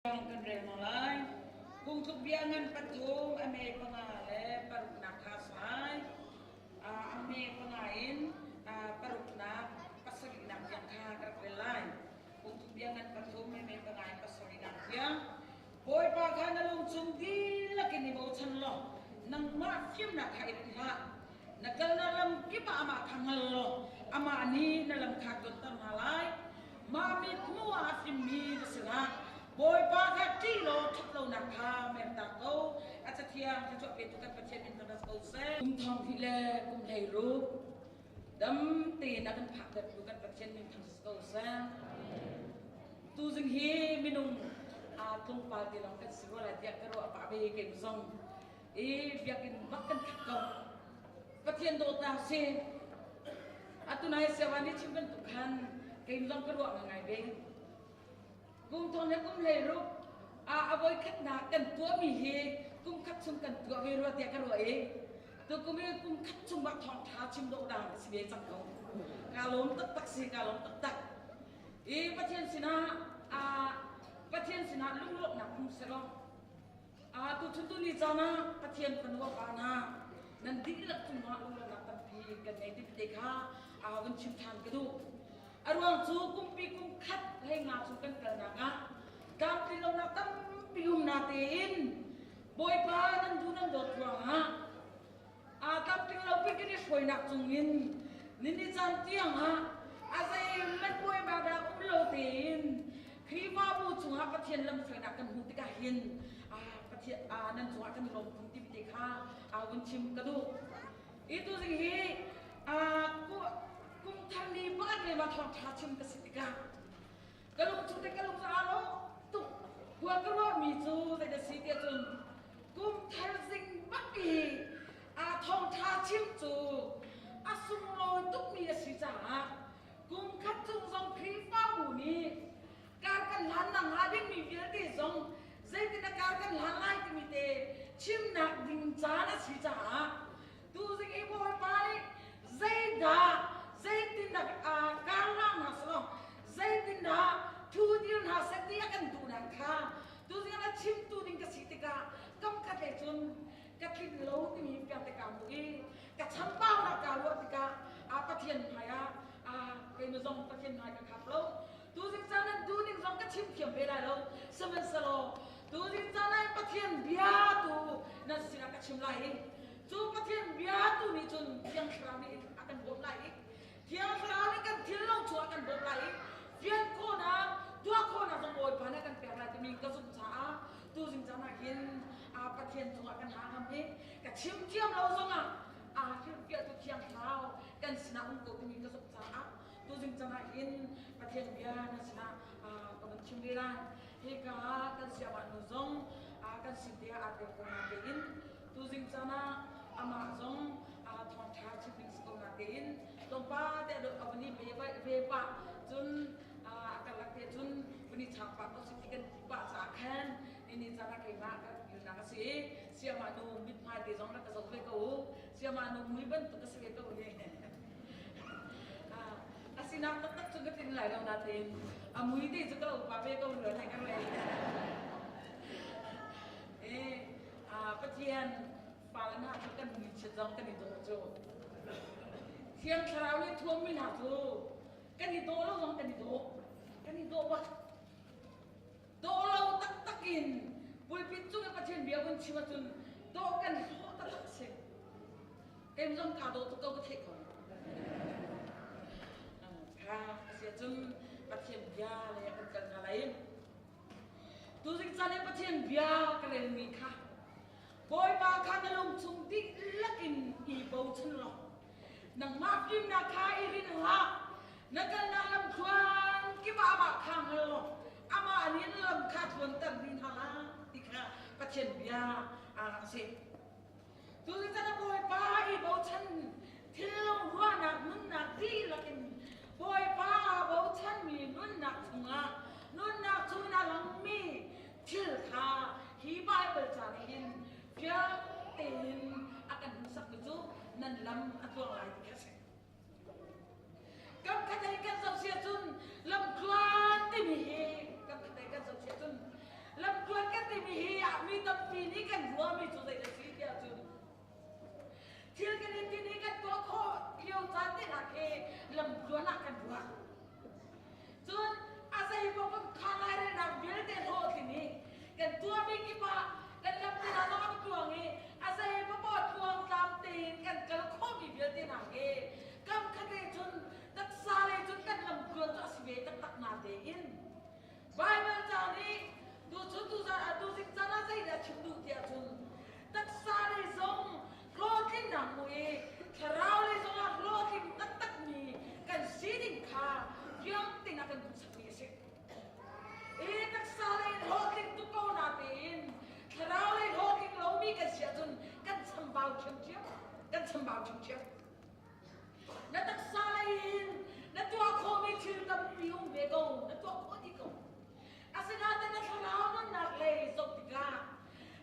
Kan rel hna lai. Phungthluk bia ngan pathum a me panga le paruknak kha sai. A me panga in paruknak pasarihnak tiang kha ka rak rel lai. Phungthluk bia ngan pathum a me panga in pasarihnak tiang. Bawipa kha na lungchung dihlak in i bochan law nangmah fimnak kha i rinh hlah. Na kalnak lam kip ah amah kha hngal law amah nih na lam kha tonter hna lai. Mah mithmuh ah a fimmi na si hlah. Bawipa kha ṭih law ṭhatlonak kha mertak ko. A cathiang thluachuah petu kan Pathian min thangṭhat ko seh. Kum thong hnih le kum 16 dam tein a kan phaktertu kan Pathian min thangṭhat ko seh. Tuzing hi minung aa tlungpal te lawng kan si rua lai tiah ka ruah pah ve kei zong. I biakinn bak kan khat ko. Pathian dawtnak si. Atu nai siawan nih chim bantuk khan kei zong ka ruah ngai ve. Kum thong le kum 16 a a voi khatnak kan tuahmi hi kum khat chung kan tuah ve rua tiah ka ruah i tukum i kum khat chung bak thawng ṭha chim dawh dang ka si ve cang ko. Ka lawm taktak si, ka lawm taktak. I Pathian sinah a Pathian sinah lunglawmhnak um selaw Tuchun tuni caan ah Pathian fanu a pa hna nan dihlak cungah lunglawmhnak tampi kan ngei ti te kha aa vun chim ṭhan ka duh. A ruang cu kumpi kum khat hlei nga chung kan kalnak ah tlamtlin lonak tampi um na tein Bawipa nan duh nan dawt ruangah aa tlamtling lo pi kan i hruainak cungin nini caan tiang ah a zeihmanh buaiba dah um lo tein Khrihfabu cungah Pathian lamhruainak kan hmuh tikah hin Pathian nan cungah kan i lawm khun timi te kha vun chim ka duh. I tuzing hi kum thar ni pakhat le ma thawngṭha chim ka si tikah ka lung chung te ka lung aa lawm tuk. Khua ka ruahmi cu zeidah si tiah cun kum thar zing bak i thawngṭha chim cu a sunglawi tukmi a si caah kum khat chung zong Khrihfabu nih kar kan hlan nakhnga dingmi vialte zong zeitin a kar kan hlan lai timi te chimnak ding caan a si caah tuzing i Bawipa nih zeidah zeitindah kar hlang hna selaw zeitindah thu dir hna seh ti a kan duhnak kha tuzing a chimtu ding ka si tikah kam khat lei cun ka tlin lo timi fiang te kaa hmuh i ka chambaunak kaa ruah tikah a Pathian hmai ah a keimah zong Pathian hmai ka khap lo. Tuzing caan nan duhning zong ka chim thiam ve lai lo. Sihmanhsehlaw tuzing caan ah Pathian bia tu nan sinah ka chim lai i cu Pathian bia tu nih cun Thiang Thlarau nih a kan bawmh lai i Thiang Thlarau nih kan thil lo chung a kan bawmh lai i fian khawhnak tuah khawhnak zong Bawipa nih a kan pek lai timi ka zumh caah tuzing caan ah hin Pathian cungah kan ha ngam i ka chim thiam lo zongah aa hrilhfiahtu Thiang Thlarau kan sinah um ko timi ka zumh caah tuzing caan ah hin Pathian bia na sinah ka van chim ve lai. Hika kan siamah nu zong kan sin te ah aa tel ko na tein tuzing caan ah amah zong thawngṭha chim ding si ko na tein tlawmpa te a vun i ve pah cun a karlak te cun vun i chang pah ko si ti kan ti pah caah khan nini caan ah keimah ka rak dirnak a si i siamah nu mithmai te zong rak ka zoh ve ko u. Siamah nu mui bantuk ka si ve ko hi. A sinak taktak cu ka tling lai lo nain a mui te cu ka lo pa ve ko rua lai ka rel. Pathian fale hna cu kan mui chiat zong kan i dawh cu. Thiang Thlarau nih thuammi hna cu kan i dawh lo zong kan i dawh. Kan i dawh bak. Dawh lo taktak in pulpit cung i Pathian bia vun chim ahcun dawh kan hlawh taktak a si. Keim zong kaa dawh tuk ko ka theih ko. Kha a si ahcun Pathian bia le kan kal hna lai. Tuzing caan i Pathian bia ka relmi kha Bawipa kha na lungchung dihlak in i bochan law nangmah fimnak kha i rinh hlah. Na kalnak lamthluan kip ah amah kha hngal law amah nih na lam kha tluanter dih hna hlah ti kha Pathian bia a si. Tuzing caan ah Bawipa i bochan thil ruahnak nunnak dihlak in Bawipa aa bochanmi nunnak chungah nunnak chungin a langmi thil kha hi Baibal ca nih hin fiang tein a kan hmuhsakmi cu nan lam a tluang lai ti khi a si. Kam khat kan zoh si ahcun lamtluan timi hi kam khat kan zoh si ahcun lam. lamtluan ah kan ruah. Cun a zeipaoh kan kha lairelnak vialte hlawhtlin i kan tuahmi kip ah kan lamte hna zong an tluang i a zeipaoh tluangtlam tein kan kal khawhmi vialte hna hi kam khat lei cun taksa lei cun kan lamtluan cu a si ve taktak na tein Baibal ca nih tuchun tuzan ah tuzing caan ah zeidah chim duh tiah cun taksa lei zong hlawhtlinnak hmu i thlarau lei zongah hlawhtling taktakmi kan sining kha fiang tein a kan duhsakmi a si. I taksa lei in hlawhtling tuk ko na tein thlarau lei hlawhtling lomi kan si ahcun kan chambau ṭhiamṭhiam, kan chambau ṭhiamṭhiam. Na taksa lei in na tuah khawhmi thil tampi um ve ko, na tuah khawh dih ko. Asinain na thlarau nunnak lei zoh tikah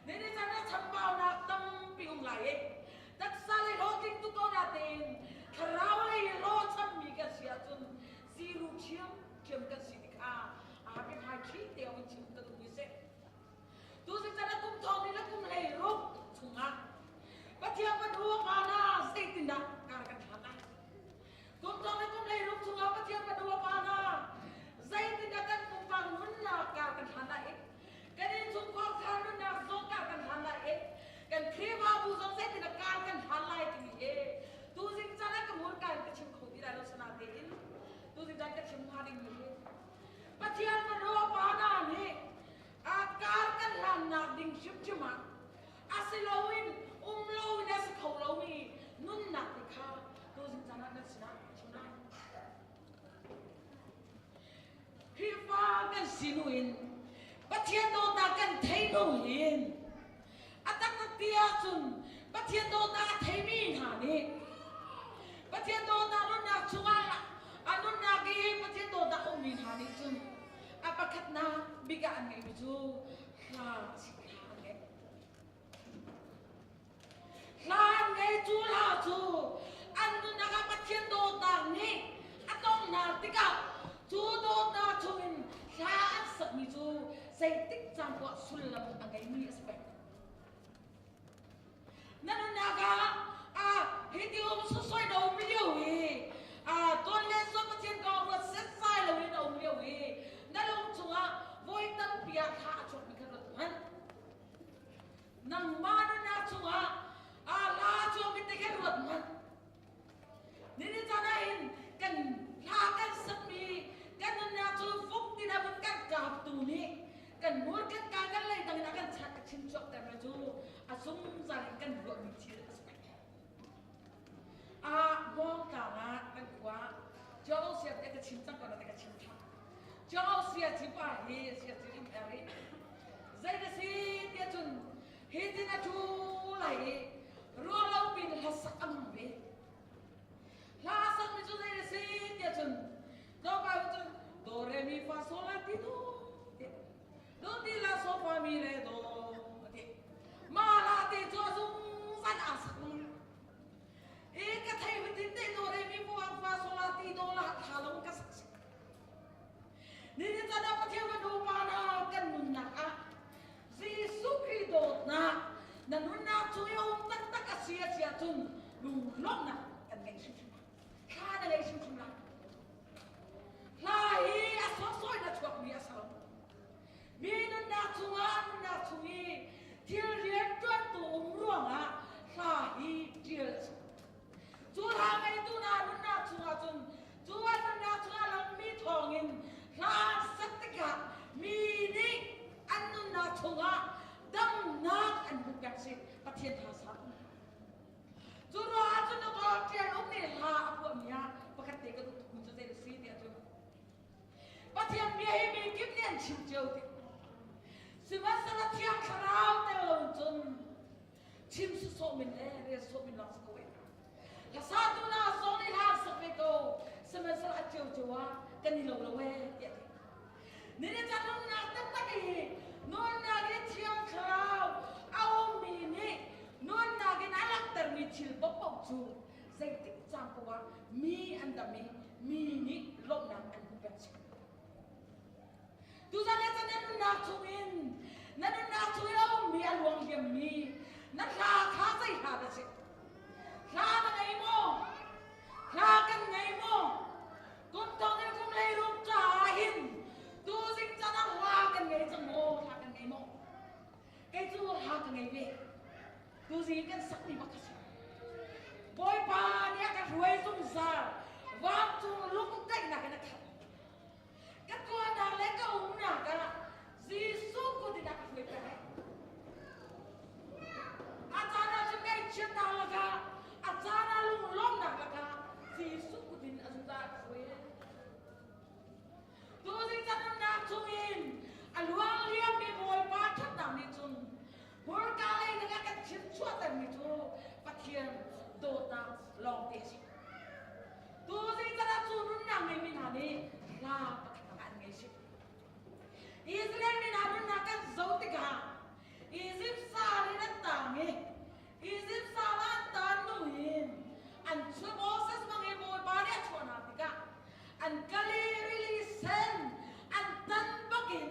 nihin caan ah chambaunak tampi um lai i taksa lei hlawhtling tuk ko natein thlarau lei hlawhchammi kan si ahcun ziru ṭhiamṭhiam kan si tikah aa biahmai ṭhi te in chim ka duhmi si. Tuzing caan ah kum thong le kum 16 chungah Pathian kan ruang ah na zeitindah kar kan hlat lai? Kum thong le kum 16 chungah Pathian kan ruang ah na zeitindah kan pumpak nunnak kar kan hlan lai i kan innchungkhar khar nunnak zong kar kan hlan lai i kan Khrihfabu zong zeitindah kar kan hlan lai timi hi tuzing caan ah ka hmurka in ka chim kho ti lai lo sana tein tuzing caan ka chim hnga dingmi hi Pathian kan ruang pa hna nih a kar kan hlannak ding hrimhrim ah a si loin um loin a si kho lomi nunnak te kha tuzing caan ah nan sinah ka chim lai. Khrihfa kan si nu in Pathian dawtnak kan thei nu hin a taktak ti ahcun Pathian dawtnak a theimi hna nih Pathian dawtnak nunnak chungah a nunnak i Pathian dawtnak ummi hna nih cun a pakhatnak bik ah an ngeihmi cu hla a si hla an ngei. Hla an ngei cu hla cu an nunnak ah Pathian dawtnak nih a tonghnak tikah cu dawtnak chungin hla an sakmi cu zeitik caan poah sullam a ngeimi a si peng. Na nunnak ah ah hiti um sosoi na um lio hi ah ton le so Pathian kong ruat setsai lo in na um lio hi na lung chungah voi tampi ah thla a chuakmi kha ruat hmanh. Nangmah nunnak chungah ah hla a chuakmi te kha ruat hmanh. Nihin caan ah hin kan hla kan sakmi kan nunnak cu fuk tin a vun kan kaptu nih kan hmur kan ka kan lei dang in a kan chat a chim chuakter mi cu a zungzal in kan ruahmi thil a si peng. Ah Hmawngtlang ah kan khua Joe sia te ka chim cang ko na te ka chim than. Joe sia ci pa hi sia ci rim er i zei na si tiah cun hi tin a thu lai i ruah lo pin hlasak a hmang ve. Hla sak mi cu zei a si tiah cun tlawmpal cun do re mi fa sol la ti do do ti la so fa mi re do ti ma la ti cu a zungzal aa sak lung i ka thei fatin te do re mi fa fa sol la ti do la tha lo ka sak si ni ni chan ah Pathian kan upa na kan nunnak ah Jesuh Khrih dawtnak na nunnak chung i a um taktak a si a si ahcun lunglawmhnak kan ngei hrimhrim lai. Thla na ngei hrimhrim lai. Hla hi a sawhsawh in a chuakmi a si lo. Mi nunnak chungah a nunnak chung i thil rianṭuantu um ruangah hla hi ṭial a si. Cu hla ngeitu hna nunnak chungah cun cu an nunnak chungah langmi thawngin hla an sak tikah mi nih an nunnak chungah damnak an hmuh peng si Pathian thangsak. Cu ruangah cun na kaw ṭial um nih hla a phuahmi ah pakhat te ka duh tukmi cu zei a si tiah cun Pathian bia hi mi kip nih an chim cio ti. Sihmanhsehlaw Thiang Thlarau tel lo cun chim sawsawh min le rel sawh min lawng si ko eh. Hlasatu na zong nih hla sak ve ko sihmanhsehlaw a cio cio ah kan i lo lo eh tiah ti. Nini ca nunnak taktak i nunnak i Thiang Thlarau a ummi nih nunnak in a langhtermi thil paohpaoh cu zeitik caan paoh ah mi an dam i mi nih lawmhnak an hmu peng si. Tuzan le na nunnak chungin na nunnak chungin a ummi a luang liammi na hla kha zei hla dah si? Hla na ngei maw? Hla kan ngei maw? Tuzing i kan sakmi bak kha si. Bawipa nih a ka hruai zungzal. Vancung lungdaihnak in a khat. Ka tuahnak le ka umnak ah Jesuh kut in a ka hruai peng. A caan ah cun ngaihchiatnak lakah, a caan ah lunglawmhnak lakah Jesuh kut in a zungzal a ka hruai. Tuzing ka nunnak chungin a luang liammi Bawipa ṭhatnak nih cun hmurka lei ding a kan chimchuahtermi cu Pathian dawtnak lawngte a si. Tuzing caan ah cu nunnak ngeimi hna nih hla pakhat an ngei si. Israel mi hna nunnak kan zoh tikah Izipt sal in an tang i Izipt sal ah an tan hnu hin an chuah Moses hmang i Bawipa nih a chuah hna tikah an kal i rili sen an tan bakin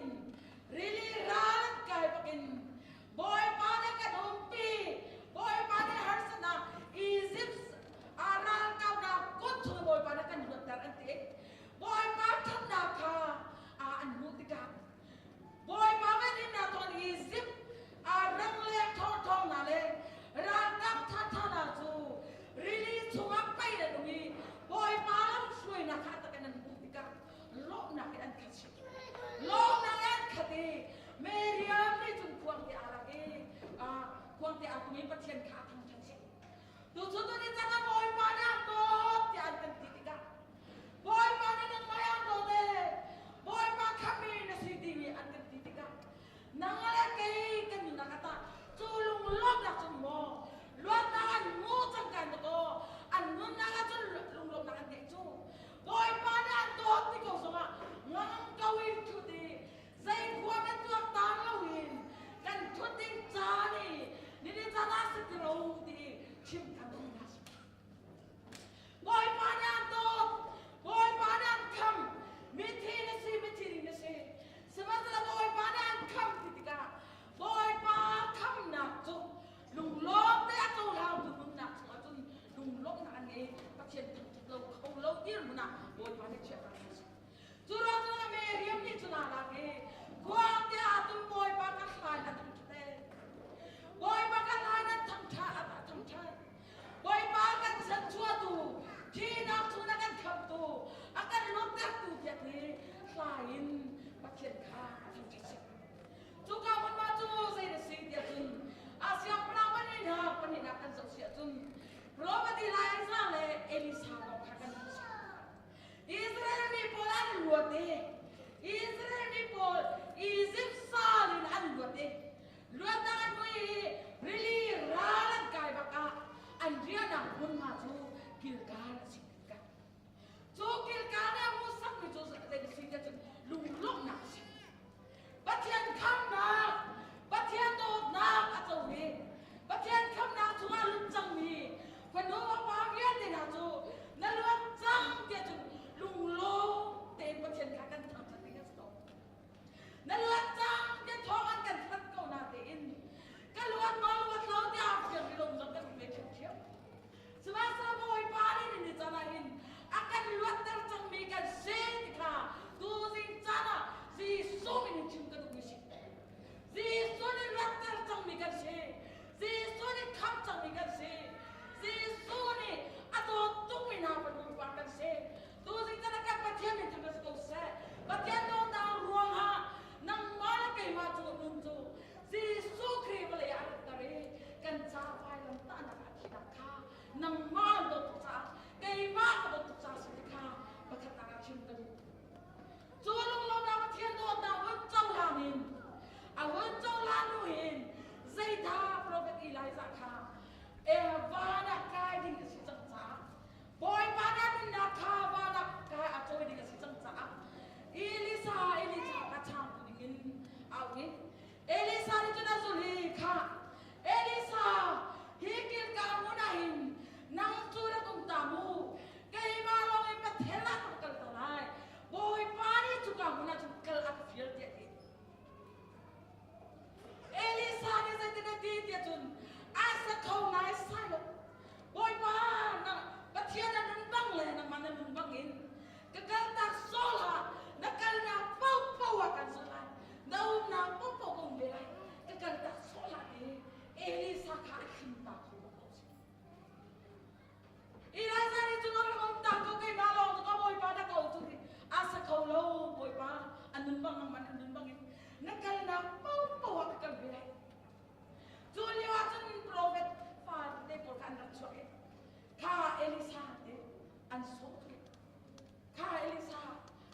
rili ral an kai bakin Bawipa nih kan umpi Bawipa nih harsatnak Izipt ralkapnak kut chung Bawipa nih kan luatter an ti. Bawipa ṭhatnak kha an hmuh tikah Bawipa kan innak tuan Izipt rangleng ṭhawngṭhawng hna le ralkap ṭhaṭha hna cu rili chungah pei an um i Bawipa lamhruainak kha tak in an hmuh tikah lawmhnak in an khat chih. Lawmhnak in an khat i Miriam nih cun khuangte aa lak i khuangte aa tum i Pathian kha a thangṭhat chih. Tuchun tu ni cang ah Bawipa nih an dawt tiah an kan ti tikah Bawipa nih nangmah an dawt ee Bawipa khammi na si timi an kan ti tikah nang le kei kan nunnak ah tah cu lunglawmhnak cun maw luatnak an hmu cang kan dakaw an nunnak ah cun lunglawmhnak an ngeih cu Bawipa nih an dawt ti ko zongah ngang ko in thut i zei khua kan tuaktan loin kan thut ding caan i nini caan ah si ti lo ti chim kan um na si. Bawipa nih an dawt, Bawipa nih an kham, mithi na si, mithi ding na si. Sihmanhsehlaw Bawipa nih an kham ti tikah Bawipa khamnak cu lunglawm te a cohlangtu nunnak chungah cun lunglawmhnak an ngei. Pathian thangṭhat lo kho lo dirhmun ah Bawipa nih chiah kan si. Cu ruang cun a Miriam nih cun aa lak i khuangte ah cun Bawipa ka hlan a thangṭhat ee. Bawipa ka hlan an thangṭhat a thangṭhat. Bawipa kan chanchuahtu, thihnak chung a kan khamhtu, a kan luattertu tiah ti hla in Pathian kha a thangṭhat si. Cuka hmunhma cu zei na si tiah cun a siangpahrang pahnihnak pahnihnak kan zoh si ahcun Profet Elijah le Elisa kong kha kan hmuh si. Israel mi pawl an luat i Israel mi pawl Izipt sal in an luat i luatnak an hmu i rili ral an kai bak ah an riahnak hmunhma cu Gilgal a si tikah cu Gilgal nih a hmuhsakmi cu zei a si tiah cun lunglawmhnak a si. Pathian khamnak, Pathian dawtnak a co i Pathian khamnak chungah lut cangmi fanu fapa vialte hna cu na luat cang tiah cun lunglawm tein Pathian kha kan thangṭhat ding a si ko. Na luat cang tiah thawng an kan thanh ko na tein ka luat maw luat lo tiah fiang i lung zong kan um ve ṭhiamṭhiam. Sihmanhsehlaw Bawipa nih ni caan ah hin a kan luatter cangmi kan si ti kha tuzing caan ah Jesuh min in chim ka duhmi si. Jesuh nih luatter cangmi kan si. Jesuh nih khamh cangmi kan si. Jesuh nih a dawt tukmi hna fanu kan si. Tuzing caan ah kan Pathian min thang si ko seh. Pathian dawtnak ruangah nangmah le keimah cu nun cu Jesuh Khrih vawlei ah a ratter i kan ca vailam tahnak ah thihnak kha nangmah an dawt tuk caah keimah ka dawt tuk caah si ti kha pakhatnak ah chim ka duh. Cu lunglawmnak Pathian dawtnak hun cohlan in a hun cohlan hnu hin zeidah profet Elijah kha van ah kai ding a si cang caah Bawipa na nunnak kha van ah kai a cawi ding a si cang. Bawipa a nun bang nangmah na nun bangin na kalnak paohpaoh ah ka kal ve lai. Cu lio ah cun profet fate pawl kha an rak chuak i kha Elisa te an sawh tuk i kha Elisa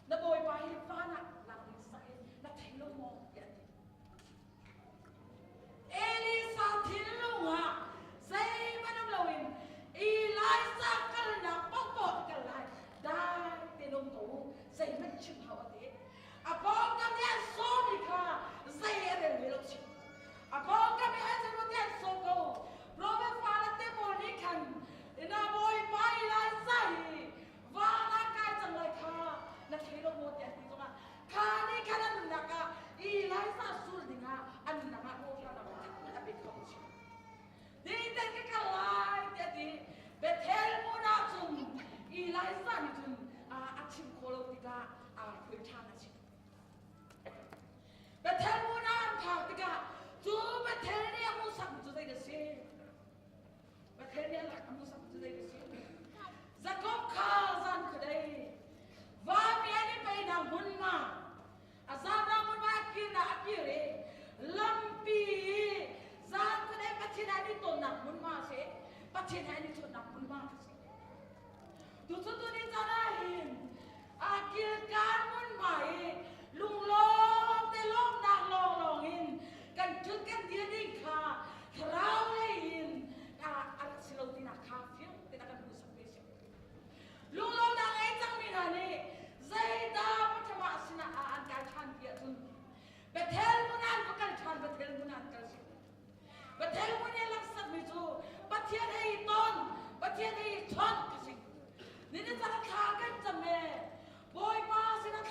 na bawipa hi van ah lak ding sak i na thei lo maw tiah an ti. Elisa thinlung ah zeihmanh um loin Elijah kalnak paohpaoh ka kal lai dai tein um ko u zeihmanh chim hau a ti. A pawngkam i an sawmi kha zei a rel ve lo chim. A pawngkam i an zeimaw an sawm ko. Profet fale te pawl nih khan na bawipa Elijah hi van ah kai cang lai kha na thei lo maw tiah an ti zongah kha nih khan an nunnak ah Elijah sul dingah an nunnak ah rawhranak a pe kho chin. Diten ka kal lai tiah ti Bethel hmun ah cun Elijah nih cun a chim khawh lo tikah aa hruai ṭhan a chim. Bethel hmun ah an phak tikah cu Bethel nih a hmuhsakmi cu zei a si? Bethel nih a lak a hmuhsakmi cu zei a si? Jakob kha zan khuadei vami an i peinak hmunhma a zanrang hmunhma a kirnak a kir i lampi i zan khuadei Pathian he an i tonnak hmunhma a si. Pathian he an i chawnhnak hmunhma a si. Tucun tuni caan ah hin a kilkaan hmunhma i lunglawm te lawmnak lawnglawng in kan ṭhut kan dir ding kha thlarau lei in a rak si lo tinak kha fiang tein a kan hmuhsak ve si. Lunglawmnak ngei cangmi hna nih zeidah Pathian sinah ah an kai ṭhan ti ahcun Bethel hmun ah an va kal ṭhan Bethel hmun ah an kal si. Bethel hmun i laksakmi cu Pathian hei ton, Pathian hei chawnh ka si. Nini cang thla kan cam e. Bawipa sinah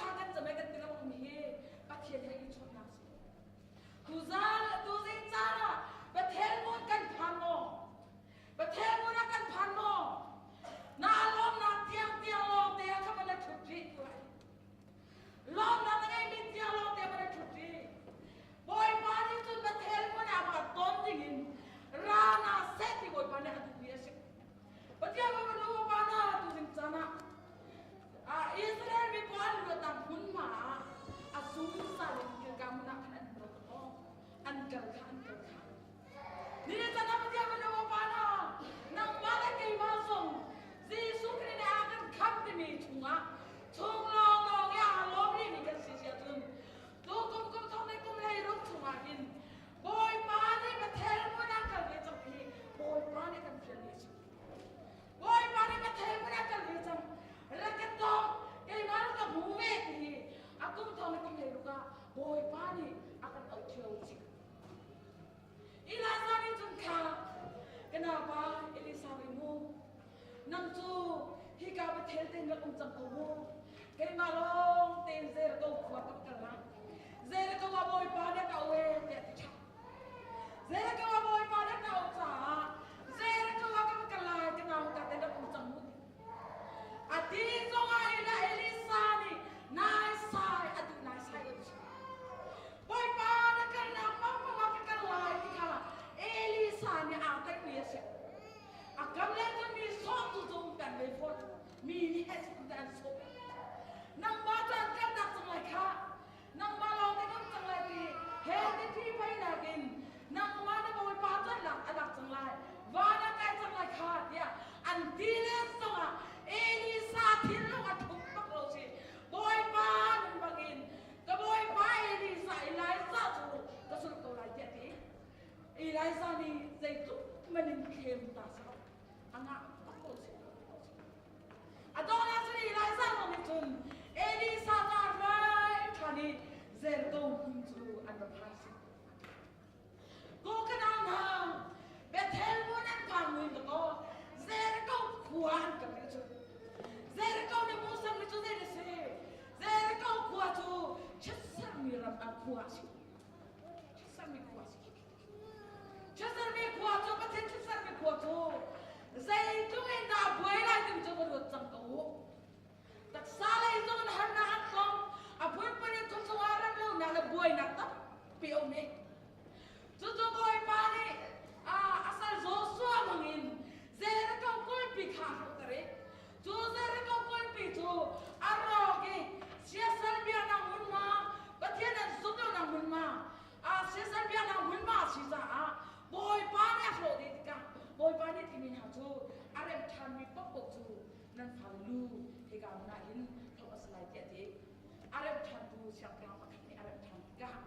siangpahrang pakhat nih a remh ṭhan tikah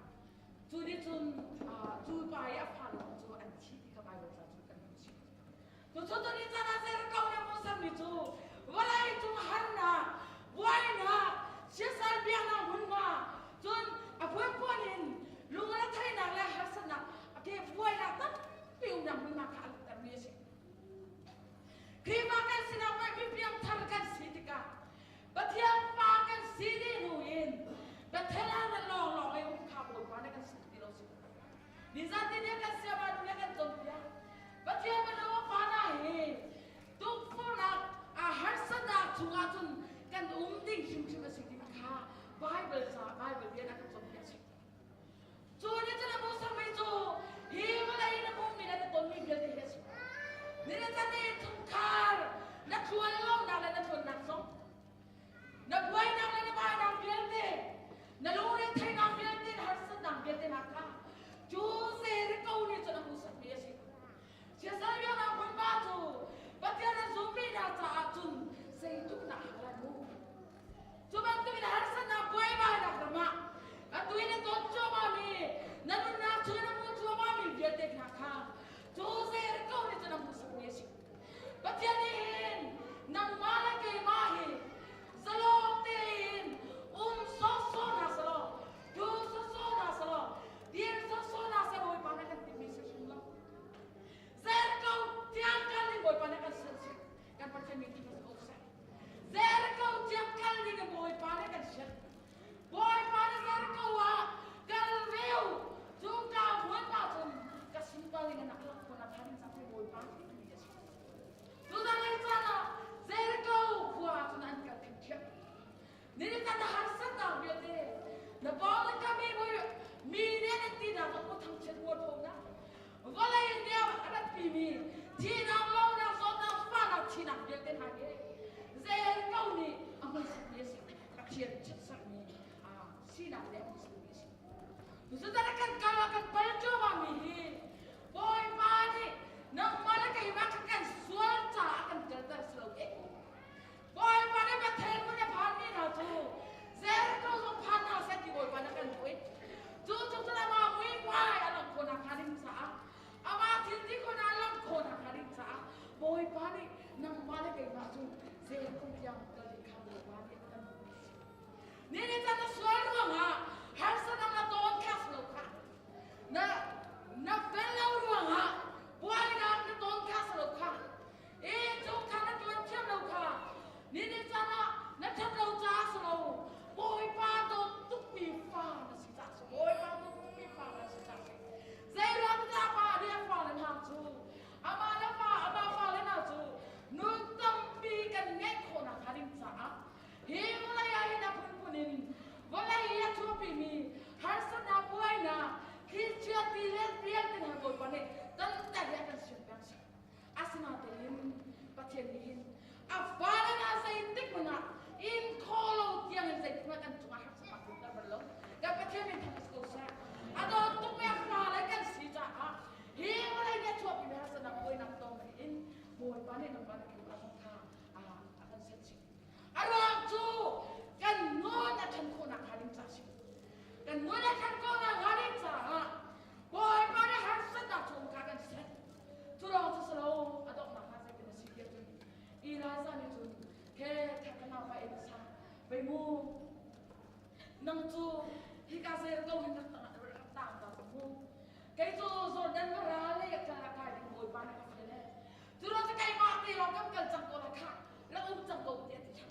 cu nih cun cu pa i a fale cu an thi ti kha Baibal ca cu kan hmuh chih. Cucu tuni caan ah Jericho nih a hmuhsakmi cu vawlei cung harnak, buainak, siasal biaknak hmunhma, cun a phunphun in lungretheihnak le harsatnak a ke buainak tampi umnak hmunhma kha a langhtermi a si. Khrihfa kan sinak pei mi piangthar kan si tikah Pathian fa kan si dih hnu in Bethel ah na lawnglawng i um kha Bawipa nih kan si ti lo si. Nizan ni nih kan siama nu le kan cawnpiak. Pathian fanu fa hna hi tukforhnak a harsatnak chungah cun kan um ding hrimhrim a si timi kha Bible ca Bible bia na kan cawnpiak si. Cu nih cun a hmuhsakmi cu hi vawlei na hmuhmi le na tonmi vialte hi a si. Ni le can i chungkhar na tluan lonak le na tluannak zong na buainak le na vainak vialte na lungre theihnak vialte na harsatnak vialte hna kha cu Jericho nih cun a hmuhsakmi a si. Siasal biaknak hmunhma cu Pathian a zummi hna caah cun zeitluk dah a har mu. Cu bantukin harsatnak buaibainak ram ah atu in na ton cuahmahmi na nunnak chung in na hmuh cuahmahmi vialte hna kha cu Jericho nih cun a hmuhsakmi a si. Pathian nih hin nangmah le keimah hi zalong tein um sawhsawh hna selaw, tu sawhsawh hna selaw, dir sawhsawh hna seh Bawipa nih a kan timhmi si hrim lo. Jericho tiang kal in Bawipa nih a kan sianh kan Pathian min thangṭhat ko seh. Jericho tiang kal ding in Bawipa nih a kan sianh. Bawipa nih Jericho ah kal ve u, cuka hmun ahcun ka sunpar in a lak khawh nakhnga ding caah Bawipa nih timi a si. Tuzanlei caan ah Jericho khua ah cun an kal ṭhiamṭhiam. Nihin na harsatnak vialte na pawng le kam i mi nih an tinak ah mu thangchiat mualphonak vawlei nih a ratpimi thihnak lonak zawtnak fahnak thihnak vialte hna hi Jericho nih a hmuhsakmi a si. Pathian chiatsermi sinak le a hmuhsakmi a si. Cucaah kan kal ah kan pal cuahmahmi hi Bawipa nih nangmah le keimah kha kan sual caah kan kalter si lo eh. Bawipa nih Bethel hmun a phanmi hna cu Jericho zong phan hna seh ti Bawipa nih kan duh i cu cu cun amah muihmai a langh khawh nakhnga ding caah amah thil ti khawhnak a langh khawh nakhnga ding caah Bawipa nih nangmah le keimah cu Jericho tiang kal ding kha Bawipa nih a kan duhmi a si. Nihin caan na sual ruangah harsatnak na tawn kha si lo kha. Na na fel lo ruangah buainak na tawn kha si lo kha. E cung kha na tuan thiam lo kha. Nihin caan ah na ṭhat lo caah si lo. Bawipa dawt tukmi fa na si caah si. Bawipa dawt tukmi fa na si caah si. Zeiruang dah pa nih a fale hna cu amah le fa amah fale hna cu nun tampi kan ngeih khawh nakhnga ding caah Hi vawlei ah hin a phunphun in vawlei i a chuahpimi harsatnak buainak thilchia ti le vialte hna Bawipa nih tanter hi a kan sian peng si. Asinain Pathian nih hin a fale hna zeitik hmanh ah in khaw lo tiang in zeitik hmanh kan cungah harsatnak tlunter bal lo. Kan Pathian nih thang ko seh. A dawt tukmi a fale kan si caah hi vawlei nih a chuahpimi harsatnak buainak tong in Bawipa nih nangmah na keimah zong kha a kan set chih. A ruang cu kan nun a ṭhan khawhnak hnga ding caah a si. Kan nun a ṭhan khawhnak hnga ding caah Bawipa nih harsatnak chung kha kan set. Cu lawng cu si lo, a donghnak ah zeitin a si tiah cun Elijah nih cun he thak ka naupa Elisa vei mu nang cu hika zel ko hin rak rak tang ta cang mu kei cu Jordan va ral lei ah kai ding Bawipa nih ka fial e cu ruang cu keimah te lawng kan kal cang ko la khah rak um cang ko tiah ti ṭhan.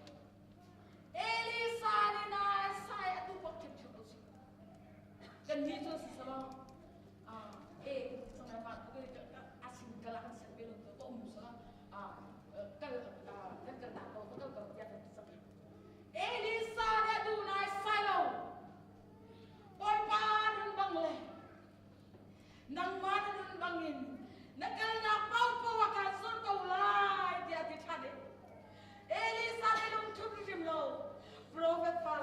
Elisa nih nai sai a tu bak ṭhiamṭhiam ko si. Kan nih cu si salo e kan ti cang ma a sin kal ah kan set ve lo ka um sa kal kan kal ta ko ka kal ko tiah kan ti cang. Elisa nih a duh nai sai lo. Bawipa nun bang le nangmah na nun bangin na kalnak paohpaoh ah kaan zulh ko lai tiah a ti ṭhan i Elisa nih lungthin hrim lo profet fale.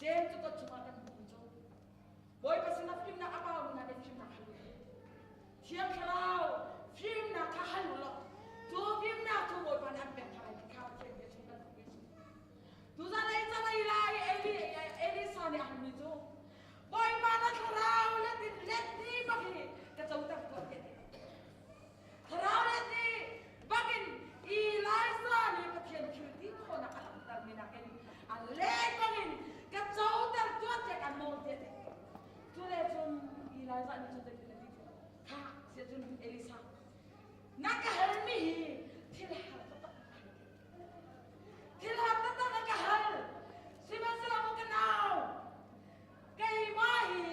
James cu kut chungah kan hmuh cu Bawipa sinah fimnak a baumi hna nih fimnak hal u. Thiang Thlarau fimnak kha hal u law cu fimnak cu Bawipa nih an pek hna lai ti kha Pathian bia chung kan hmuh mi a si. Tuzan ei can ei lai Eli Elisa nih a halmi cu Bawipa na thlarau let in let ni bak hi ka coter tuah tiah ti. Thlarau let ni bakin Eliza nih Pathian thil ti khawhnak a langhtermi nakin a let bangin ka coter tuah tiah kan nawl tiah ti. Cu le cun Eliza nih cun zeitin a ti kha siah cun Elisa na ka halmi hi thil har taktak thil har taktak na ka hal sihmanhsehlaw maw ka nau keimah hi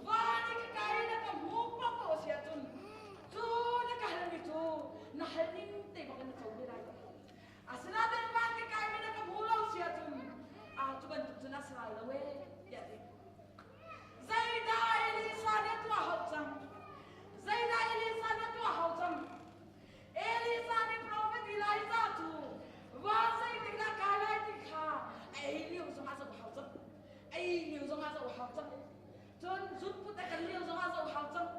van i ka kai na ka hmu paoh si ahcun cu na ka halmi cu na hal ning te bak in na co ve lai asinain van ka kai mi na ka hmu lo si ahcun a cu bantuk cun a si lai lo ee tiah ti Zeidah Elisa nih a tuah hau cang? Zeidah Elisa nih a tuah hau cang? Elisa nih profet Elijah cu va zeitikdah kai lai ti kha a ei lio zongah zoh hau cang. Ei lio zongah zoh hau cang. Cun zunput a kan lio zongah zoh hau cang.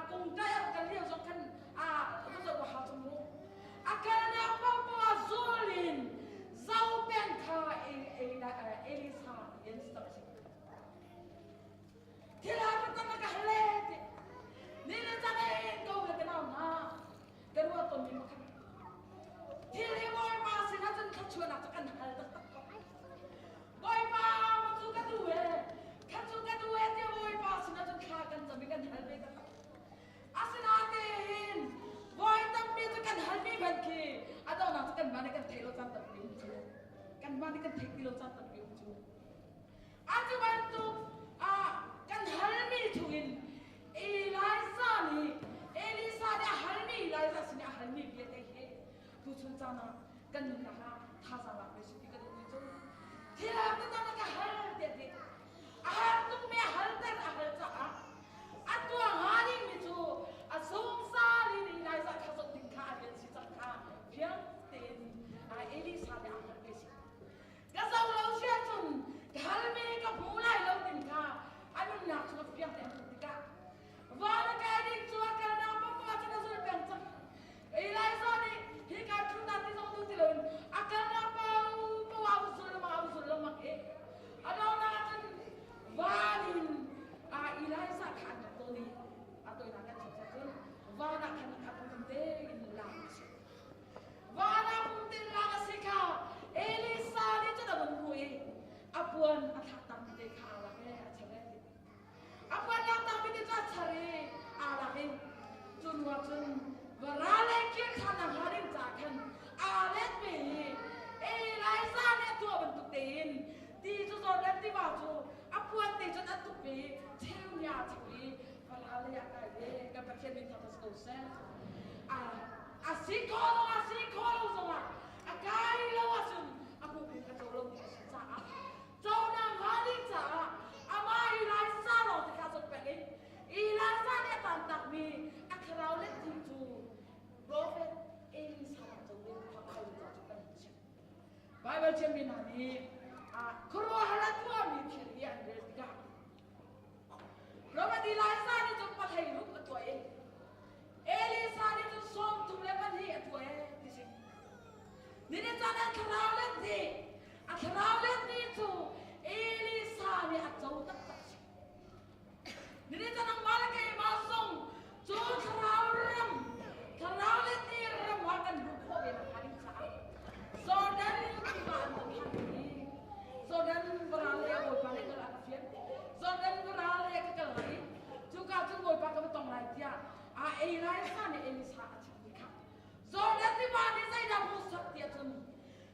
Kungkai a kan lio zong khan a zoh hau cang mu. A kalnak paohpaoh ah zul in zo peng kha Elisa in si tak si. Thil har ka tam ka hal ti. Ni le cang in ko le ka nau hna. Ka ruah ton mi pakhat. Thil hi Bawipa sinah cun thluachuahnak cu kan hal taktak ko. Bawipa ma cu ka duh e, kha cu ka duh e tiah Bawipa sinah cun thla kan cam i kan hal ve taktak. Asinain voi tampi cu kan halmi hmanh khi a donghnak cu kanmah nih kan theih lo caan tampi um cu. Kanmah nih kan theih ti lo caan tampi um cu. Atu bantuk ah kan halmi chungin Elijah nih Elisa nih a halmi Elijah sin a halmi vialte hi tuchun caan ah kan nunnak ah thazaang lak ve si ti ka duhmi cu thil har taktak ka hal tiah ti a har tukmi a halter a hal caah a tuah hnga dingmi cu a zungzal in Elijah kha zoh ding kha a rian si cang kha fiang tein Elisa nih a hngalh ve si. Ka zoh lo si ahcun ka halmi ka hmu lai lo timi kha a nunnak chung a fiang tein hmuh tikah van a kai ding cu a kalnak paohpaoh ah cun a zulh peng cang. Elijah nih hika ṭhutnak ti zong duh ti loin a kalnak paohpaoh ah a zul lengmang a zul lengmang i a donghnak ah cun van in Elijah kha an rak tawn i a tawinak kan chim cun van ah khan a pum tein lak a si. Van ah pum tein lak a si kha Elisa nih cun a vun hmuh i a puan a thlak tangmi te kha aa lak i a char i a puan lak tangmi te cu a char i aa lak i cu hnu ah cun vara le kir ṭhan hnga ding caah khan aa let ve i Elijah nih a tuah bantuk tein ti cu Jordan tiva cu a puan te cun a tuk i cheu nih aa cheu i vara lei ah kai ve kan Pathian min thangṭhat si ko seh. A si khawh lo a si khawh lo zongah a kai lo ahcun a hmuh ding a co lo ti a si caah conak hnga ding caah amah Elijah lawng te kha zoh peng in Elijah nih a tantakmi a thlarau let ding cu profet Elisa co ding kha Bible cu kan chim. Bible thiammi hna nih khuaruahhar a tuahmi thil hi an rel tikah Profet Elijah nih cun pahlei ruk a tuah i Elisa nih cun 32 a tuah e ti si. Nini caan ah thlarau let nih a thlarau let nih cu Elisa nih a co taktak si. Nini caan nangmah le keimah zong cu thlarau ram thlarau let nih ram ah kan luh khawh ve nakhnga ding caah Jordan tiva an kan hlan i Jordan varal le Bawipa nih kal a ka fian. Jordan varal le ka kal lai i cuka cun Bawipa ka va tong lai tiah a Elijah nih Elisa a chimmi kha Jordan tiva nih zeidah hmuhsak tiah cun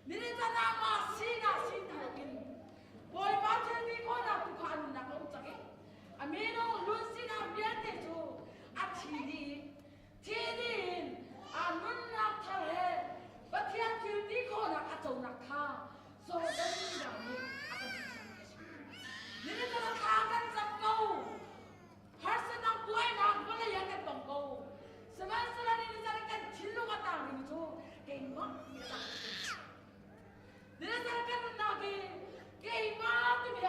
nihin caan ah mah sinak si ti loin Bawipa thil ti khawhnak tu kha a nunnak a um cang i a minung hlun sinak vialte cu a thi dih i thi dih in a nunnak thar he Pathian thil ti khawhnak a conak kha Jordan tiva nih a kan hmuhsakmi a si. Nihin caan ah thla kan cam ko. Harsatnak buainak vawlei ah kan tong ko. Sihmanhsehlaw ni caan kan thinlung a tang ding cu keimah ti a tang ding. Ni caan kan nunnak hi keimah timi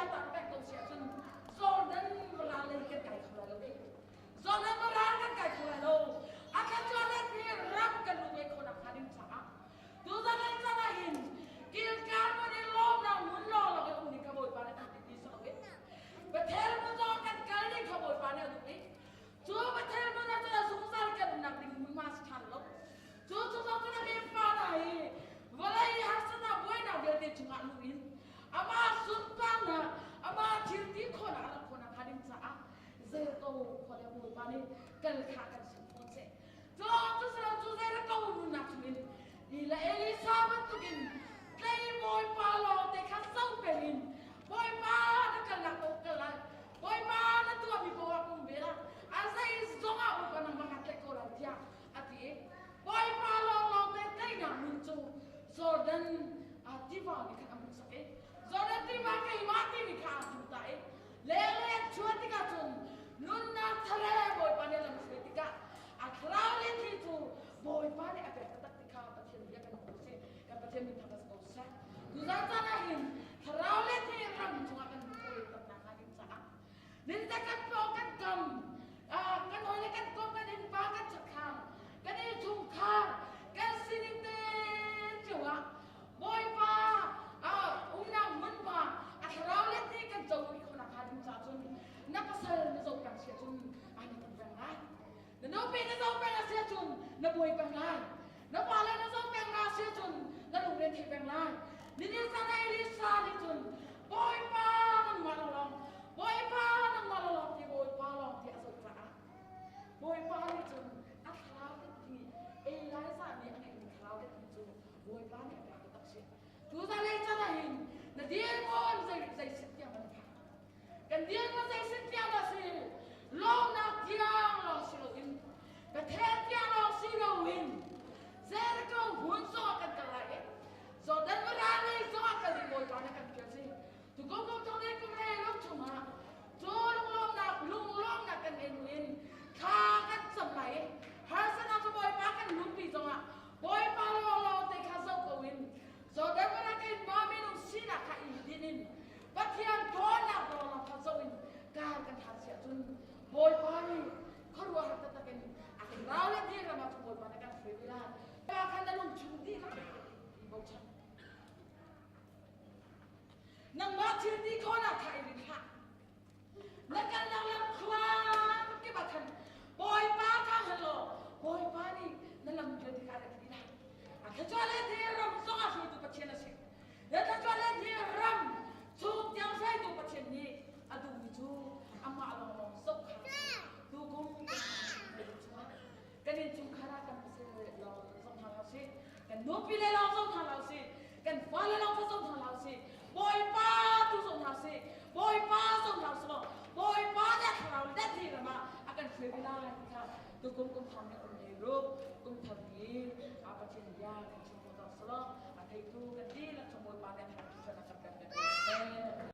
Jericho khua le Bawipa nih kal kha kan sim fawn seh. Cu cu cu Jericho nunnak chungin Ila Elisa bantukin tlei Bawipa lawng te kha zoh peng in Bawipa na kalnak paoh kal lai, Bawipa na tuahmi paoh ah um ve la, a zei zong ah Bawipa nangmah kaa tlaih ko lai tiah a ti i Bawipa lawnglawng te teinak nun cu Jordan tiva nih khan a hmuhsak i Jordan tiva keimah timi kha aa hmu ta i lenglei an chuah tikah cun nunnak thar he Bawipa nih a lamhruai tikah a thlarau le thi cu Bawipa nih a pek taktak ti kha Pathian bia kan hmuh si. Kan Pathian min thang ko seh. Tuzan caan ah hin thlarau le thi ram chungah kan hmuh khawh tamnak hnga ding caah Ninta kan pawng kan kam, kan hawi le kan kom, kan innpa, kan chakthlang, kan innchungkhar, kan sining te cio ah Bawipa umnak hmunhma a thlarau le ti kan co rih khawhnak hnga ding caah cun na pasal na zoh peng si ahcun na tum peng lai. Na nupi na zoh peng a si ahcun na buai peng lai. Na pale na zoh peng na si ahcun na lungre thei peng lai. Ninin zan ah Elisa nih cun Bawipa nangmah lawnglawng, Bawipa nangmah lawnglawng ti Bawipa lawng ti a zoh caah Bawipa nih cun a thlarau ti Elijah nih a ngeihmi thlarau ti cu Bawipa nih a pek taktak si. Tu zalei can ah hin na dirhmun zei zei sit tiang na phak. Kan dirhmun zei sit tiang dah si? Lawmnak tiang lawng si loin Bethel tiang lawng si loin Jericho hmun zongah kan kal lai i Jordan ral lei zongah kal ding Bawipa nih kan fial si. Tukum kum thong le kum le lung chungah cu lunglawmnak lunglawmnak kan ngei in thla kan cam lai i harsatnak cu Bawipa kan lumpi zongah Bawipa lawnglawng te kha zoh ko in Jordan ral in ma minung sinak kha i din in Pathian thawnnak lawnglawng kha zoh in kar kan hlan si ahcun Bawipa nih khuaruahhar taktak in a kan rau le dir ram ah cun Bawipa nih kan hruai ve lai. Pa kha na lungchung dihlak i bochan. Nangmah thil ti khawhnak kha i rin hlah. Na kalnak lam thluang kip ah khan Bawipa kha hal law Bawipa nih na lam vialte kha a rak ti lai. A thluachuah le thi ram zong ah hruaitu Pathian a si. Le thluachuah le thi ram chung tiang hruaitu Pathian nih a duhmi cu amah lawnglawng zoh kha a si. Tukum kan innchungkhar ah kan pasal lawng zoh hna hlah usih, kan nupi le lawng zoh hna hlah usih, kan fale lawng kha zoh hna hlah usih, Bawipa tu zoh hna usih, Bawipa zoh hna usih law Bawipa nih a thlarau le thi ram ah a kan hruai ve lai ti kha tukum kum thar nih kum hei ruk kum thar ni a Pathian bia kan chim ko cang selaw a theitu kan dihlak chung Bawipa nih a thlarau cu a kan pek ve ko seh.